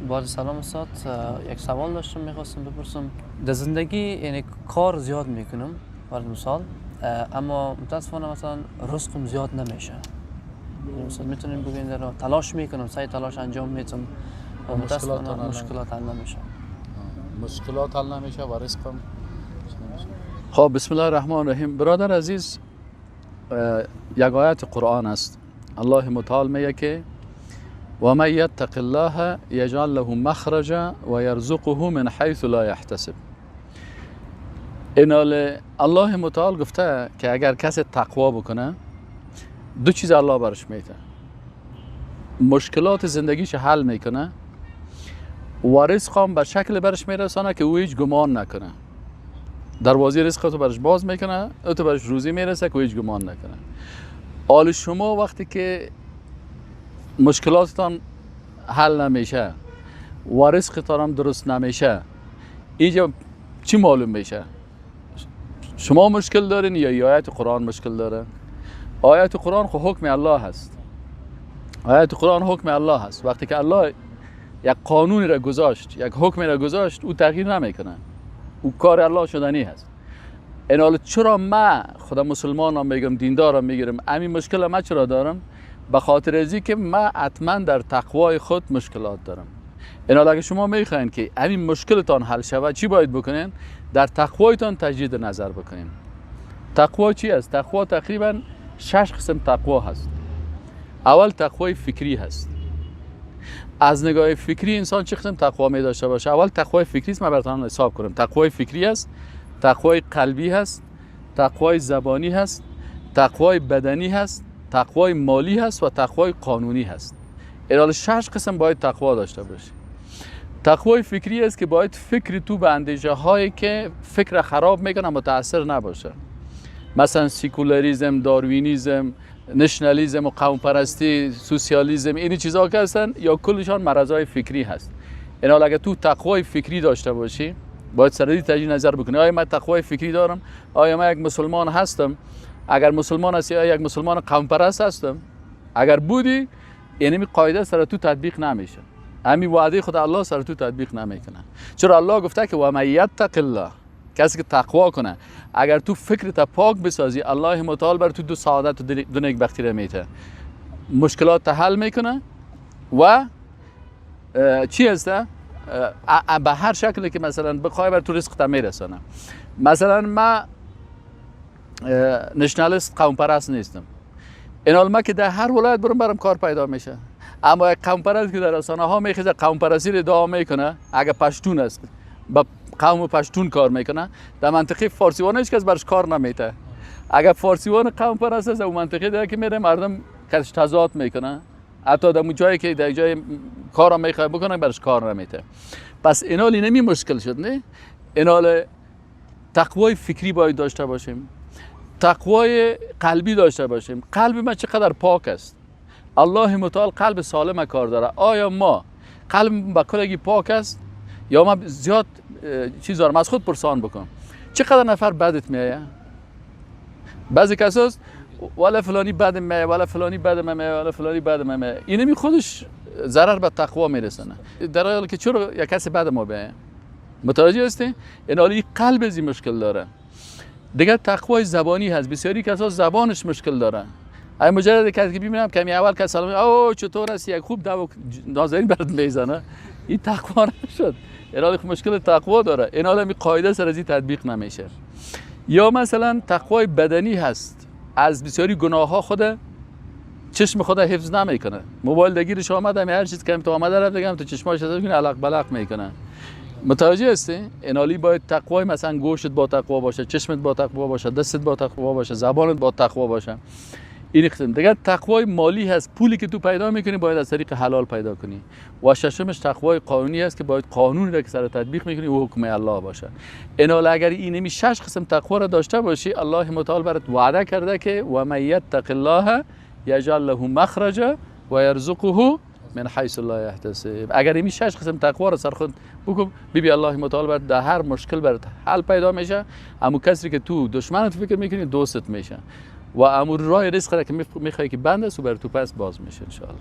باز سلام استاد، یک سوال داشتم میخواستم بپرسم. در زندگی یعنی کار زیاد میکنم برای مثال، اما متاسفانه مثلا رزقم زیاد نمیشه. مثلا میتونیم بگیم در تلاش میکنم، سعی تلاش انجام میدم، متاسفانه مشکلات حل نمیشه. مشکلات حل نمیشه و رزقم نمیشه. خب بسم الله الرحمن الرحیم. برادر عزیز، یک آیت قرآن است. الله متعال میگه که و من یتق الله یجعل له مخرجا و یرزقه من حیث لا یحتسب. اینال الله متعال گفته که اگر کسی تقوا بکنه دو چیز الله برش میده: مشکلات زندگیش حل میکنه و رزق هم به شکل برش میرسانه که او هیچ گمان نکنه. دروازه رزق تو برش باز میکنه، او تو برش روزی میرسه که او هیچ گمان نکنه. حال شما وقتی که مشکلاتتان حل نمیشه و رزقتان هم درست نمیشه، اینجا چی معلوم میشه؟ شما مشکل دارین یا آیت قرآن مشکل داره؟ آیت قرآن خو حکم الله هست. آیت قرآن حکم الله هست. وقتی که الله یک قانونی را گذاشت، یک حکمی را گذاشت، او تغییر نمیکنه. او کار الله شدنی هست. این حال چرا من خدا مسلمانم میگم، دیندارم میگیرم، همین مشکل من چرا دارم؟ به خاطر ازی که من حتما در تقوای خود مشکلات دارم. این حال اگه شما میخواین که همین مشکلتان حل شود، چی باید بکنین؟ در تقوایتان تجدید نظر بکنین. تقوا چی است؟ تقوا تقریبا 6 قسم تقوا هست. اول تقوای فکری هست. از نگاه فکری انسان چه قسم تقوا می داشته باشه؟ اول تقوای فکری است، من براتون حساب کنم. تقوای فکری هست، تقوای قلبی هست، تقوای زبانی هست، تقوای بدنی هست، تقوای مالی هست و تقوای قانونی هست. این 6 قسم باید تقوا داشته باشه. تقوای فکری است که باید فکر تو به اندیشه هایی که فکر خراب میکنه متاثر نباشه. مثلا سیکولاریزم، داروینیزم، نشنالیزم و قوم پرستی، سوسیالیسم، این چیزها که هستن یا کلشان مرضای فکری هست. این حال اگه تو تقوای فکری داشته باشی، باید سردی تجدید نظر بکنی. آیا من تقوای فکری دارم؟ آیا من یک مسلمان هستم؟ اگر مسلمان هستی، آیا یک مسلمان قوم پرست هستم؟ اگر بودی، یعنی می قاعده سر تو تطبیق نمیشه. همین وعده خود الله سر تو تطبیق نمیکنه. چرا الله گفته که و من یتق الله، کسی که تقوا کنه، اگر تو فکرت پاک بسازی، الله متعال بر تو دو سعادت و دو نیکبختی را میده. مشکلات حل میکنه و چی هسته؟ به هر شکلی که مثلا بخوای بر تو رزق میرسانه. مثلا ما نشنالیست قوم پرست نیستم. این حال ما که در هر ولایت برم کار پیدا میشه. اما یک قوم پرست که در رسانه ها میخیزه قوم پرستی رو ادعا میکنه، اگه پشتون است با قوم پشتون کار میکنه، در منطقه فارسیوان هیچ کس برش کار نمیته. اگر فارسیوان قوم پرست است، اون منطقه ده که میره مردم کش تضاد میکنه، حتی در اون جایی که در جای کارا میخواد بکنه برش کار نمیته. پس اینال اینمی مشکل شد، نه؟ اینال تقوای فکری باید داشته باشیم، تقوای قلبی داشته باشیم. قلب ما چقدر پاک است؟ الله متعال قلب سالم کار داره. آیا ما قلب با کلگی پاک است یا ما زیاد چیز دارم؟ از خود پرسان بکن چقدر نفر بدت میایه؟ بعضی کساست ولا فلانی بد میایه، ولا فلانی بد میایه، ولا فلانی بد میایه. اینمی خودش ضرر به تقوا میرسنه. در حالی که چرا یک کسی بد ما بیایه؟ متوجه هستی؟ این حالی قلب از این مشکل داره. دیگه تقوای زبانی هست. بسیاری کسا زبانش مشکل داره. ای مجرد کسی که ببینم کمی اول که سلام او چطور هستی، یک خوب دعوا نازنین برات میزنه، این تقوا نشد. این حال مشکل تقوا داره. این حال می قاعده سر از این تطبیق نمیشه. یا مثلا تقوای بدنی هست. از بسیاری گناه ها خود چشم خود حفظ نمیکنه. موبایل دگیرش آمد، هر چیز که تو آمده رفت دیگه تو چشماش حساب کنه علق بلق میکنه. متوجه هستی؟ اینالی باید تقوای مثلا گوشت با تقوا باشه، چشمت با تقوا باشه، دستت با تقوا باشه، زبانت با تقوا باشه. این قسم دیگه تقوای مالی هست. پولی که تو پیدا میکنی باید از طریق حلال پیدا کنی. و ششمش تقوای قانونی هست که باید قانونی را که سر تطبیق میکنی و حکم الله باشه. اینال اگر اینمی 6 قسم تقوا را داشته باشی، الله متعال برات وعده کرده که و من یتق الله یجعل له مخرجا و یرزقه من حیث لا یحتسب. اگر این 6 قسم تقوا را سر خود بکن، ببین الله متعال برات در هر مشکل برات حل پیدا میشه. اما کسی که تو دشمنت فکر میکنی دوستت میشه و امور راه رزق را که میخوای که بند است و بر تو پس باز میشه ان شاء الله.